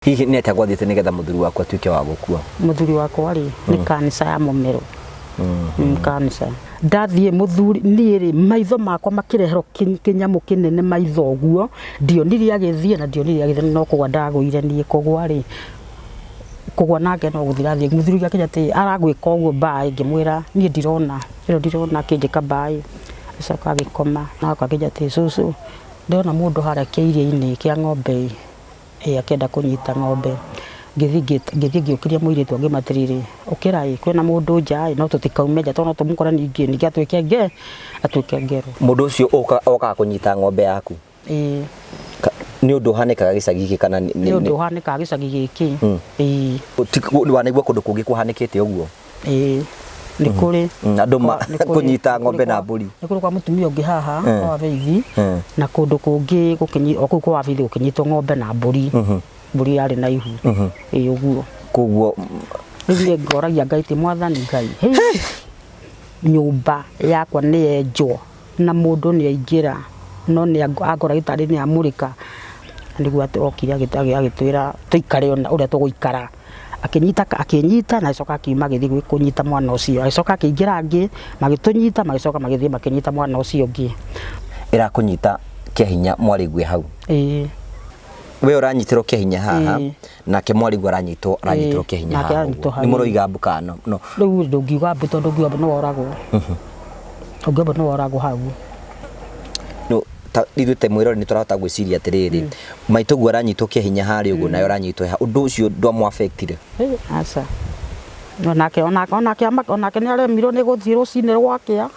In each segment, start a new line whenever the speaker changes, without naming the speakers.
Hihi nĩ atĩa gwathiĩte nĩgetha mũthuri waku atuĩke wa gũkua?
Mũthuri wakwa rĩ, nĩ kanca ya mũmero. Kanca. Ndathiĩ mũthuri niĩ rĩ, maitho makwa makĩreherwo kĩnyamũ kĩnene maitho ũguo, ndionire agĩthiĩ na ndionire agĩthiĩ no kũgwa ndagũire niĩ kũgwa rĩ, kũgwa nake no gũthiĩ arathiĩ. Mũthuri akĩnjĩra atĩ aragwĩka ũguo mbaĩ, ngĩmwĩra niĩ ndirona, ĩno ndirona akĩnjĩka mbaĩ. Agĩcoka agĩkoma, na akĩnjĩra atĩ cũcũ ndĩrona mũndũ harĩa kĩiria-inĩ kĩa ng'ombe ĩ. Ĩ akĩenda kũnyita ng'ombe, ngĩthiĩ ngĩthiĩ ngĩũkĩria mũirĩtu ngĩmwĩra atĩrĩrĩ, ũkĩra ĩ, kwĩna mũndũ nja ĩ, no tũtikaume nja tondũ no tũmũkore ningĩ, ningĩ atuĩke atuĩke ngero.
Mũndũ ũcio okaga kũnyita ng'ombe yaku?
Ĩĩ.
Nĩ ũndũ ũhanĩkaga gĩcagi gĩkĩ kana
nĩ? Nĩ ũndũ ũhanĩkaga gĩcagi gĩkĩ. Ĩĩ.
Wanaigua kũndũ kũngĩ kũhanĩkĩte ũguo?
Ĩĩ nĩ kũrĩ.
Andũ kũnyita ng'ombe na mbũri.
Nĩ kũrĩ kwa mũtumia ũngĩ haha kwa Wabeithi na kũndũ kũngĩ o kũu kwa Wabeithi gũkĩnyitwo ng'ombe na mbũri. Mbũri yarĩ na ihu. Ĩĩ ũguo.
Koguo
rĩu niĩ ngoragia Ngai atĩ Mwathani Ngai, nyũmba yakwa nĩ yenjwo na mũndũ nĩ aingĩra no nĩ angora gĩtarĩ nĩ amũrĩka. Nĩguo okire agĩtwĩra tũikare ũrĩa tũgũikara. Akĩnyita akĩnyita na agĩcoka akiuma agĩthiĩ kũnyita mwana ũcio. Agĩcoka akĩingĩra angĩ magĩtũnyita magĩcoka magĩthiĩ makĩnyita mwana ũcio ũngĩ.
Ĩrakũnyita kĩa hinya mwarĩguo e hau?
Ĩĩ.
We ũranyitĩrwo kĩa hinya haha nake mwarĩguo aranyitwo aranyitĩrwo kĩa hinya haha ũguo. Nĩ mũroiga mbu kana no?
Rĩu ndũngiuga mbu tondũ ũngiuga mbu nĩ woragwo. Ũngiuga mbu nĩ woragwo hau.
Ta ithuĩ ta mwĩrori nĩ tũrahota gwĩciria atĩrĩrĩ, maitũguo aranyitwo kĩa hinya harĩa ũguo nawe ũranyitwo haha, ũndũ ũcio ndwamũ affect ire?
Aca. Onake onake onake onake nĩ aremirwo nĩ gũthiĩ rũcinĩ rwakĩa,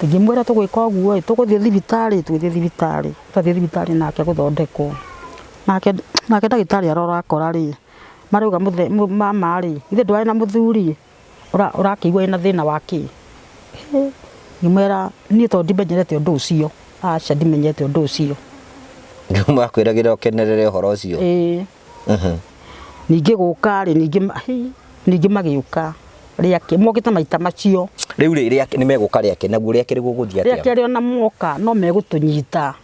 ngĩmwĩra tũgwĩka ũguo ĩ, tũgũthiĩ thibitarĩ, tũgĩthiĩ thibitarĩ, twathiĩ thibitarĩ nake gũthondekwo, nake nake ndagĩtarĩ arora akora rĩ, marauga mama rĩ, githĩ ndwarĩ na mũthuri? Ũrakĩigua wĩna thĩna wa kĩ? Ngĩmwĩra niĩ tondũ ndimenyerete ũndũ ũcio, aca ndimenyerete ũndũ ũcio.
Makwĩragĩra ũkenerere ũhoro ũcio?
Ĩĩ. Ningĩ gũka rĩ, ningĩ ningĩ magĩũka rĩa mokĩte maita macio.
Rĩu rĩ, nĩ megũka rĩa kerĩ, naguo rĩa kerĩ gũgũthiĩ atĩa?
Rĩa kerĩ ona moka no megũtũnyita.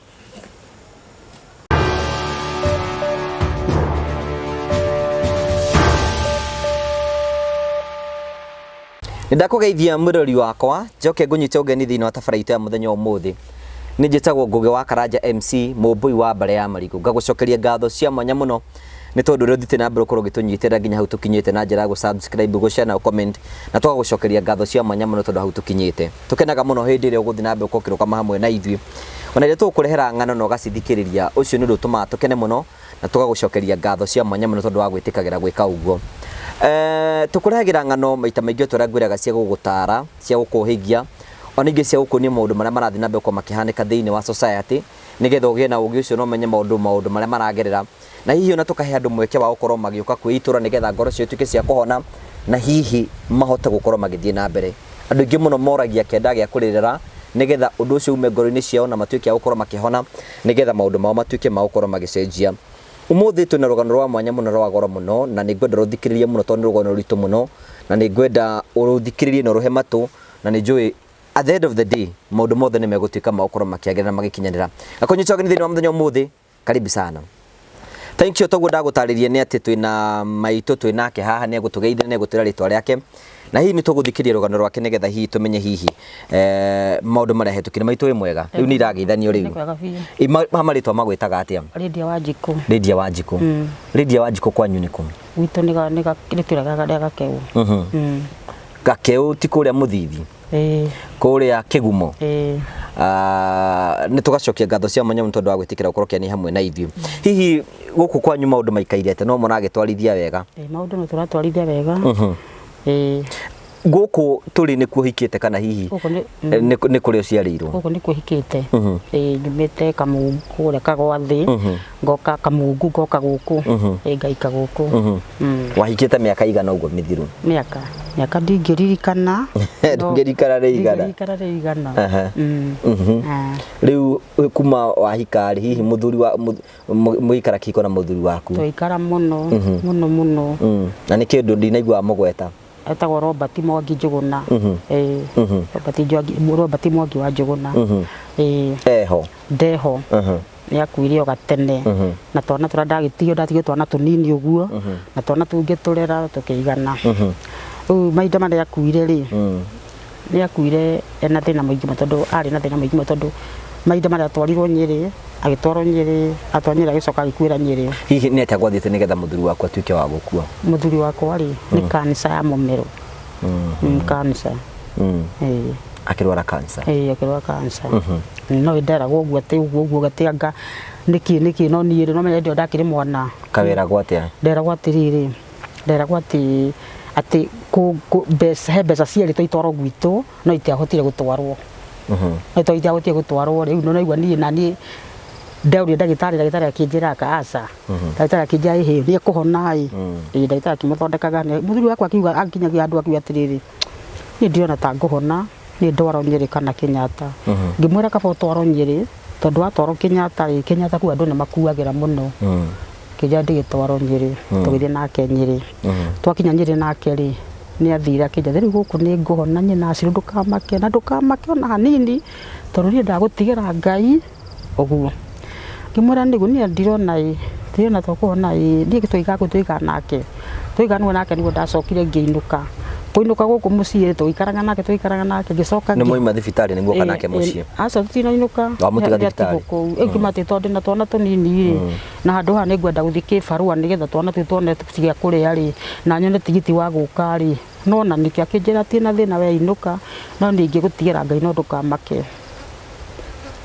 Nĩndakũgeithia mwĩrori wakwa njoke ngũnyite ũgeni thĩinĩ wa tabara itũ ya mũthenya ũmũthĩ. Nĩ njĩtagwo Ngũgĩ wa Karanja MC mũmbũi wa mbarĩ ya Marigũ. Ngagũcokeria ngatho cia mwanya mũno nĩ tondũ ũrĩa ũthiĩte na mbere gũkorwo ũgĩtũnyitĩrĩra nginya hau tũkinyĩte na njĩra ya gũ subscribe, gũ share na gũ comment, na tũgagũcokeria ngatho cia mwanya mũno tondũ hau tũkinyĩte. Tũkenaga mũno hĩndĩ ĩrĩa ũgũthiĩ na mbere gũkorwo ũkĩrũgama hamwe na ithuĩ. Ona rĩrĩa tũgũkũrehera ng'ano na ũgacithikĩrĩria, ũcio nĩ ũndũ ũtũmaga tũkene mũno na tũgagũcokeria ngatho cia mwanya mũno tondũ wa gwĩtĩkagĩra gwĩka ũguo. Tũkũrehagĩra ng'ano maita maingĩ o ta ũrĩa ngwĩraga cia gũgũtara, cia gũkũhĩgia, ona ingĩ cia gũkuonia maũndũ marĩa marathiĩ na mbere gũkorwo makĩhanĩka thĩinĩ wa society, nĩgetha ũgĩe na ũgĩ ũcio na ũmenye maũndũ maũndũ marĩa maragerera. Na hihi ona tũkahe andũ mweke wa gũkorwo magĩũka kwĩitũra nĩgetha ngoro ciao ituĩke cia kũhona na hihi mahote gũkorwo magĩthiĩ na mbere. Andũ aingĩ mũno moragia kĩanda gĩa kũrĩrĩra nĩgetha ũndũ ũcio ume ngoro-inĩ ciao na matuĩke a gũkorwo makĩhona nĩgetha maũndũ mao matuĩke ma gũkorwo magĩcenjia. Ũmũthĩ twĩna rũgano rwa mwanya mũno rwa goro mũno na nĩ ngwenda ũrũthikĩrĩrie mũno tondũ nĩ rũgano rũritũ mũno na nĩ ngwenda ũrũthikĩrĩrie na ũrũhe matũ na nĩ njũĩ at the end of the day maũndũ mothe nĩ megũtuĩka ma gũkorwo makĩagĩra na magĩkinyanĩra. Ngakũnyita ũgeni thĩinĩ wa mũthenya ũmũthĩ. Karibu sana. Thank you toguo ndagũtarĩria nĩ atĩ twĩna maitũ twĩ nake haha nĩ egũtũgeithia nĩ egũtwĩra rĩtwa rĩake na hihi nĩ tũgũthikĩria rũgano rwake nĩgetha hihi tũmenye hihi maũndũ marĩa hetũkire. Maitũ wĩ mwega? Rĩu nĩ irageithanio rĩu.
Nĩ kwega biũ.
Ha marĩtwa magwĩtaga atĩa?
Lydia Wanjikũ.
Lydia Wanjikũ. Lydia Wanjikũ kwanyu nĩ kũ?
Gwitũ nĩ itũra rĩa Gakeu.
Gakeu ti kũrĩa Mũthithi?
Ĩĩ.
Kũrĩa Kĩgumo?
Ĩĩ.
Nĩ tũgacokia ngatho cia mwanya mũno tondũ wa gwĩtĩkĩra gũkorwo ũkĩaria hamwe na ithuĩ. Hihi gũkũ kwanyu maũndũ maikaire atĩa? No mũragĩtwarithia wega?
Ĩĩ, maũndũ no tũratwarithia wega. Ĩĩ.
Gũkũ tũrĩ nĩkuo ũhikĩte kana hihi
Gũkũ nĩ
nĩ kũrĩa ũciarĩirwo?
Gũkũ nĩkuo hikĩte. Ĩĩ, nyumĩte Kamungu kũrĩa Kagwathĩ, ngoka Kamungu ngoka gũkũ. Ĩĩ, ngaika gũkũ.
Wahikĩte mĩaka igana ũguo mĩthiru?
Mĩaka mĩaka ndingĩririkana.
Ndũngĩririkana nĩ igana?
Ndingĩririkana nĩ igana.
Rĩu kuma wahika rĩ, hihi mũthuri wa mũikara kĩhiko na mũthuri waku?
Twaikara mũno mũno mũno.
Na nĩ kĩndũ ndinaigua mũgweta?
Etagwo Robert Mwangi Njũgũna. Ĩĩ. Robert Mwangi, Robert Mwangi wa Njũgũna. Ĩĩ.
Eho.
Ndeho. Nĩ akuire o gatene. Na twana tũrĩa ndagĩtigio, ndatigio twana tũnini ũguo, na twana tũu ngĩtũrera tũkĩigana. Rĩu mahinda marĩa akuire rĩ, nĩ akuire ena thĩna mũingĩ mũno, tondũ arĩ na thĩna mũingĩ mũno, tondũ mahinda marĩa atwarirwo Nyĩrĩ, agĩtwarwo Nyĩrĩ, atwarwo Nyĩrĩ agĩcoka agĩkuĩra Nyĩrĩ.
Hihi nĩ atĩa gwathiĩte nĩgetha mũthuri waku atuĩke wa gũkua?
Mũthuri wakwa rĩ, nĩ kanca ya mũmero. Kanca. Ĩĩ.
Akĩrwara kanca?
Ĩĩ, akĩrwara kanca. No nderagwo ũguo atĩ ũguo ũguo atĩ anga nĩkĩ nĩkĩ, no niĩ rĩ, no menya hĩndĩ ĩyo ndakĩrĩ mwana.
Kaweragwo atĩa?
Nderagwo atĩrĩrĩ, nderagwo atĩ atĩ mbeca, he mbeca cierĩtwo itwarwo gwitũ, no itiahotire gũtwarwo. No tondũ itiahotire gũtwarwo rĩu, no naigua niĩ na niĩ ndaũria ndagĩtarĩ, ndagĩtarĩ akĩnjĩra aka aca. Ndagĩtarĩ akĩnjĩra ĩhĩ, nĩ ekũhona ĩ. Ĩĩ, ndagĩtarĩ akĩmũthondekaga, mũthuri wakwa akiuga, akinyagia handũ akiuga atĩrĩrĩ, niĩ ndirona ta ngũhona, niĩ ndwarwo Nyĩrĩ kana Kenyatta. Ngĩmwĩra kaba ũtwarwo Nyĩrĩ, tondũ watwarwo Kenyatta rĩ, Kenyatta kũu andũ nĩ makuagĩra mũno. Kĩnjĩra ndĩgĩtwarwo Nyĩrĩ, tũgĩthiĩ nake Nyĩrĩ. Twakinya Nyĩrĩ nake rĩ, nĩ athire akĩnjĩra rĩu gũkũ nĩ ngũhona nyina Acirũ, ndũkamake na ndũkamake ona hanini, tondũ niĩ ndagũtigĩra Ngai ũguo. Ngĩmwĩra nĩguo niĩ ndirona ĩ, ndirona ta ũkũhona ĩ, niĩ tũikaraga kũu tũikaraga nake. Tũikarania nake nĩguo ndacokire ngĩinũka. Kũinũka gũkũ mũciĩ tũgĩikaraga nake, tũgĩikaraga nake, ngĩcoka
Nĩ mwauma thibitarĩ nĩguo oka nake mũciĩ?
Aca, tũtinainũka.
Wamũtiga
Nĩ atigwo
thibitarĩ?
kũu. Rĩu ngiuma atĩ tondũ ndĩna twana tũnini rĩ, na handũ haha nĩ ngwenda gũthiĩ kĩbarũa nĩgetha twana tũu tuone gĩa kũrĩa rĩ, na nyone tigiti wa gũka rĩ, no na nĩkĩo akĩnjĩra atirĩ na thĩna we inũka, no niĩ ingĩgũtigĩra Ngai no ndũkamake.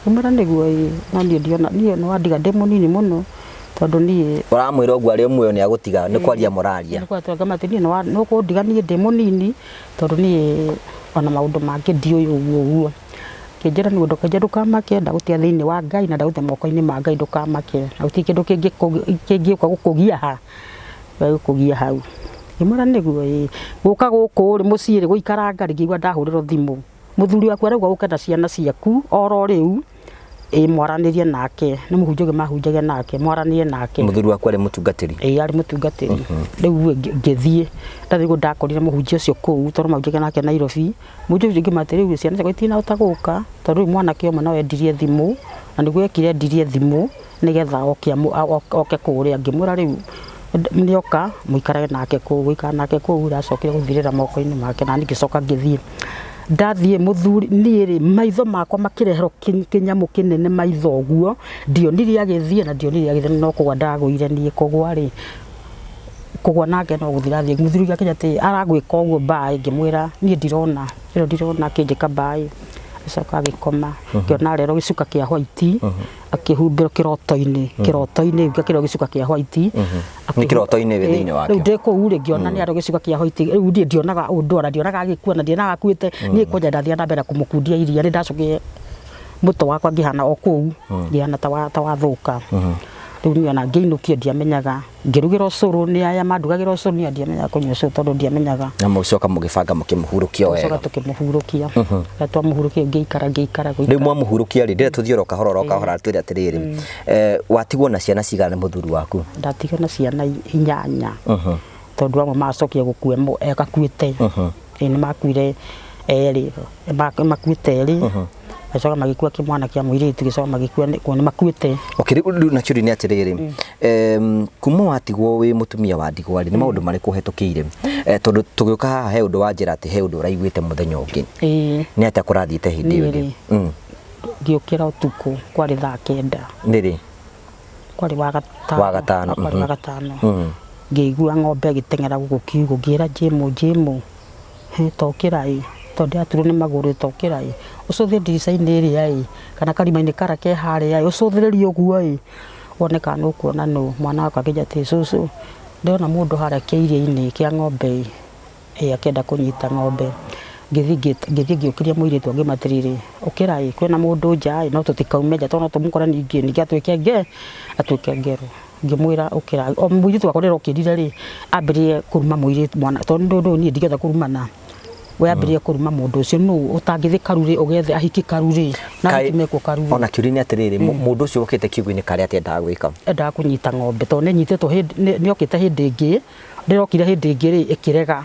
Ngĩmwĩra nĩguo ĩĩ, no niĩ ndiona, niĩ nĩ wandiga ndĩ mũnini mũno, tondũ niĩ
Ũramwĩra ũguo arĩ o muoyo nĩ agũtiga, nĩ kwaria mũraria.
Nĩ kwaria tũraria, atĩ niĩ nĩ ũkũndiga niĩ ndĩ mũnini, tondũ niĩ ona maũndũ mangĩ ndiũĩ ũguo ũguo. Akĩnjĩra nĩguo ndũkanjĩra ndũkamake, ndagũtiga thĩinĩ wa Ngai na ndagũtiga moko-inĩ ma Ngai ndũkamake, na gũtirĩ kĩndũ kĩngĩũka gũkũgia ha, gũkũgia hau. Ngĩmwĩra nĩguo ĩĩ, gũka gũkũ rĩ mũciĩ rĩ gũikaranga rĩ ngĩigua ndahũrĩrwo thimũ, mũthuri waku arauga ũke na ciana ciaku oro rĩu, ĩĩ mwaranĩrie nake, nĩ mũhunjia ũngĩ mahunjagia nake, mwaranĩrie nake.
Mũthuri waku arĩ mũtungatĩri?
Ĩĩ arĩ mũtungatĩri. Rĩu ngĩthiĩ, ndathiĩ nĩguo ndakorire mũhunjia ũcio kũu tondũ mahunjagia nake Nairobi. Mũhunjia ũcio ngĩmwĩra atĩ rĩu ciana ciakwa itinahota gũka, tondũ rĩu mwanake ũmwe no endirie thimũ, na nĩguo ekire endirie thimũ nĩgetha oke kũrĩa. Ngĩmwĩra rĩu nĩoka mũikarage nake kũu, gũikara nake kũu ndacokire gũthirĩra moko-inĩ make na niĩ ngĩcoka ngĩthiĩ. Ndathiĩ mũthuri niĩ rĩ, maitho makwa makĩreherwo kĩnyamũ kĩnene maitho ũguo, ndionire agĩthiĩ na ndionire agĩthiĩ, no kũgwa ndagũire niĩ, kũgwa rĩ, kũgwa nake no gũthiĩ athiĩ. Mũthuri akĩnjĩra atĩ aragwĩka ũguo mbaĩ, ngĩmwĩra niĩ ndirona, ĩno ndirona akĩnjĩka mbaĩ. Agĩcoka agĩkoma, ngĩona arerwo gĩcuka kĩa white, akĩhumbĩrwo kĩroto-inĩ, kĩroto-inĩ ngĩkĩrwo gĩcuka kĩa white.
Nĩ kĩroto-inĩ wĩ thĩinĩ wakĩo?
Rĩu ndĩ kũu rĩ, ngĩona nĩ arerwo gĩcuka kĩa white, rĩu niĩ ndionaga ũndũ ona ndionaga agĩkua na ndionaga akuĩte, niĩ kwanja ndathiaga na mbere kũmũkundia iria, nĩ ndacokire mũtwe wakwa ngĩhana o kũu, ngĩhana ta wathũka. Rĩu niĩ ona ngĩinũkio ndiamenyaga, ngĩrugĩrwo ũcũrũ nĩ aya mandugagĩra ũcũrũ, niĩ ndiamenyaga kũnyua ũcũrũ tondũ ndiamenyaga.
Na mũgĩcoka mũgĩbanga mũkĩmũhurũkia o wega?
Tũgĩcoka tũkĩmũhurũkia. Rĩrĩa twamũhurũkia ngĩikara, ngĩikara,
Rĩu
gũikara.
mwamũhurũkia rĩ, ndĩrenda tũthiĩ oro kahora oro kahora, twĩre atĩrĩrĩ, watigwo na ciana cigana nĩ mũthuri waku?
Ndatigwo na ciana inyanya, tondũ amwe macokire gũkua akuĩte. Ĩĩ nĩ makuire erĩ, makuĩte erĩ. Magĩcoka magĩkua kĩmwana kĩa mũirĩtu, gĩcoka magĩkua nĩ makuĩte.
Okay, rĩu na kĩũria nĩ atĩrĩrĩ, kuma watigwo wĩ mũtumia wa ndigwa rĩ, nĩ maũndũ marĩkũ ũhetũkĩire? Tondũ tũgĩũka haha he ũndũ wanjĩra atĩ he ũndũ ũraiguĩte mũthenya ũngĩ. Nĩ atĩa kũrathiĩte hĩndĩ ĩyo
Niĩ
ĩngĩ?
rĩ, ngĩũkĩra ũtukũ kwarĩ thaa 9.
Nĩ rĩ?
Kwarĩ wa gatano.
Wa gatano,
Kwarĩ wa gatano. Ngĩigua ng'ombe ĩgĩteng'era gũkũ kiugũ, ngĩĩra Jĩmũ, Jĩmũ, he tokĩra ĩ, tondũ ndĩraturwo nĩ magũrũ tokĩra ĩ, ũcũthie ndirica-inĩ ĩrĩa ĩ, kana karima-inĩ karĩa ke harĩa ĩ, ũcũthĩrĩrie ũguo ĩ, wone kana nĩ ũkuona nũ. Mwana wakwa akĩnjĩra atĩrĩ, cũcũ, ndĩrona mũndũ harĩa kĩiria-inĩ kĩa ng'ombe ĩ, ĩ akĩenda kũnyita ng'ombe. Ngĩthiĩ ngĩũkĩria mũirĩtu ngĩmwĩra atĩrĩrĩ, ũkĩra ĩ, kwĩna mũndũ nja ĩ, no tũtikaume nja tondũ no tũmũkore ningĩ, ningĩ atuĩke ngero. Ngĩmwĩra ũkĩra, o mũirĩtu wakwa rĩrĩa okĩrire rĩ, ambĩrĩrie kũruma mũirĩtu mwana, tondũ ndũĩ niĩ ndingĩhota kũrumana. We ambĩrĩrie kũruma mũndũ ũcio, nũ ũtangĩthiĩ karurĩ ũgethe ahiki karurĩ, na ahiki mekwo karurĩ.
Ona kĩũria nĩ atĩrĩrĩ, mũndũ ũcio ũkĩte kiugũ-inĩ karĩa atĩa endaga gwĩka?
Endaga kũnyita ng'ombe, tondũ nĩ nyitĩtwo hĩndĩ, nĩ okĩte hĩndĩ ĩngĩ, rĩrĩa okire hĩndĩ ĩngĩ rĩ, ĩkĩrega.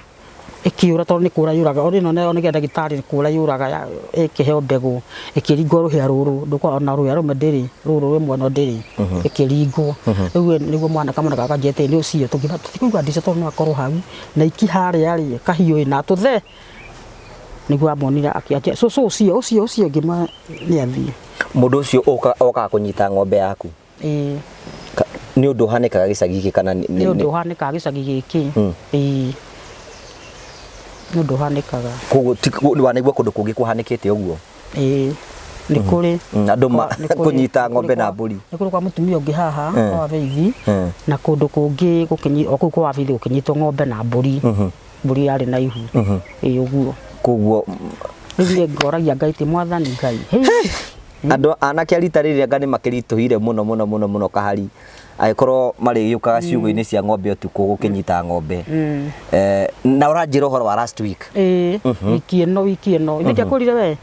Ĩkĩũra tondũ nĩ kũra yũraga o ĩno nayo nĩgetha ndagĩtarĩ nĩ kũra yũraga ĩkĩheo mbegũ ĩkĩringwo rũhĩa rũrũ ndũkorwo ona rũhĩa rũmwe ndĩrĩ rũrũ rũmwe no ndĩrĩ ĩkĩringwo. Rĩu nĩguo mwana kamwana gaka kanjĩte nĩ ũcio tũngiuga tũtikũigua ndico tondũ no akorwo hau na iki harĩa rĩ kahiũ ĩ na tũthe nĩguo amonire akĩanjia cũcũ ũcio ũcio ũcio ngĩmwĩra nĩ athiĩ.
Mũndũ ũcio okaga kũnyita ng'ombe yaku?
Ĩĩ.
Nĩ ũndũ ũhanĩkaga gĩcagi gĩkĩ kana
nĩ ũndũ ũhanĩkaga gĩcagi gĩkĩ. Ĩĩ. Nĩ ũndũ ũhanĩkaga.
Koguo wanaigua kũndũ kũngĩ kũhanĩkĩte ũguo?
Ĩĩ. Nĩ kũrĩ.
Andũ kũnyita ng'ombe na mbũri.
Nĩ kũrĩ kwa mũtumia ũngĩ haha kwa Wabeithi na kũndũ kũngĩ o kũu kwa Wabeithi gũkĩnyitwo ng'ombe na mbũri. Mbũri yarĩ na ihu. Ĩĩ ũguo.
Koguo
rĩu niĩ ngoragia Ngai ti mwathani Ngai.
Andũ anake a rita rĩrĩ anga nĩ makĩritũhire mũno mũno mũno mũno kahari angĩkorwo marĩgĩũkaga ciugũ-inĩ cia ng'ombe ũtukũ gũkĩnyita ng'ombe. Na ũranjĩra ũhoro wa last week.
Ĩĩ, wiki ĩno wiki ĩno. Ithe ndiakwĩrire we?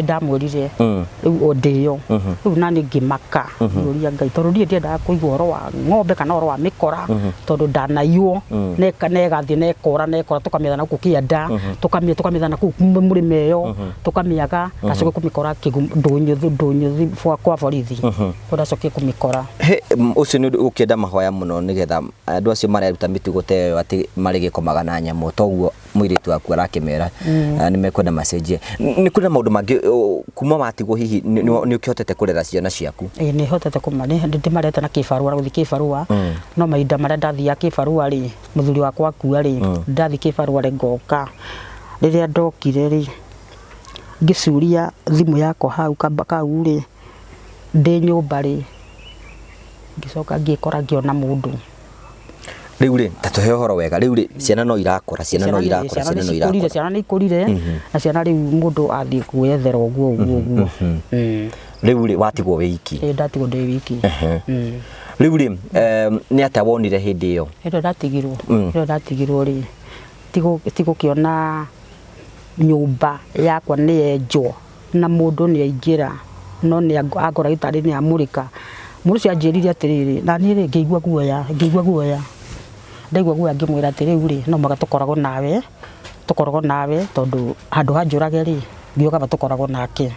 Ndamwĩrire. Rĩu o ndĩyo. Rĩu nani ngĩmaka ngĩũria Ngai tondũ niĩ ndiendaga kũigua ũhoro wa ng'ombe kana ũhoro wa mĩkora tondũ ndanaiywo negathiĩ nekora nekora tũkamĩetha na gũkũ kĩanda tũkamĩetha na kũu mũrĩma ĩyo tũkamĩaga ndacoka kũmĩkora ndũnyũ ndũnyũ kwa borithi kũu ndacokire kũmĩkora.
Ũcio nĩ ũndũ ũkĩenda mahoya mũno nĩgetha andũ acio mareruta mĩtugo ta ĩyo atĩ marĩgĩkomaga na nyamũ toguo mũirĩtu waku arakĩmera nĩ mekwenda macenjie. Nĩ kũrĩ na maũndũ mangĩ kuma watigwo hihi nĩ ũkĩhotete kũrera ciana ciaku?
Ĩĩ nĩ hotete kũma nĩ ndĩmarete na kĩbarũa gũthiĩ kĩbarũa no mahinda marĩa ndathiaga kĩbarũa rĩ mũthuri wakwa akua rĩ ndathiĩ kĩbarũa rĩ ngoka rĩrĩa ndokire rĩ ngĩcuria thimũ yakwa hau kau rĩ ndĩ nyũmba rĩ ngĩcoka ngĩkora ngĩona mũndũ.
Rĩu rĩ ta tũhe ũhoro wega rĩu rĩ ciana no irakũra ciana no irakũra ciana no irakũra
ciana nĩ ikũrire na ciana rĩu mũndũ athiĩ kwĩyethera ũguo ũguo ũguo.
Rĩu rĩ watigwo wĩ iki?
Ĩĩ ndatigwo ndĩ wiki.
Rĩu rĩ nĩ atĩa wonire hĩndĩ ĩyo?
Hĩndĩ ĩyo ndatigirwo hĩndĩ ĩyo ndatigirwo rĩ tigũkĩona nyũmba yakwa nĩ yenjwo na mũndũ nĩ aingĩra no nĩ angora gĩtarĩ nĩ amũrĩka. Mũndũ ũcio anjĩrire atĩrĩrĩ na niĩ rĩ ngĩigua guoya ngĩigua guoya ndaigua guoya ngĩmwĩra atĩ rĩu rĩ no mũhaka tũkoragwo nawe tũkoragwo nawe tondũ handũ ha njũrage rĩ ngiuga kaba tũkoragwo nake.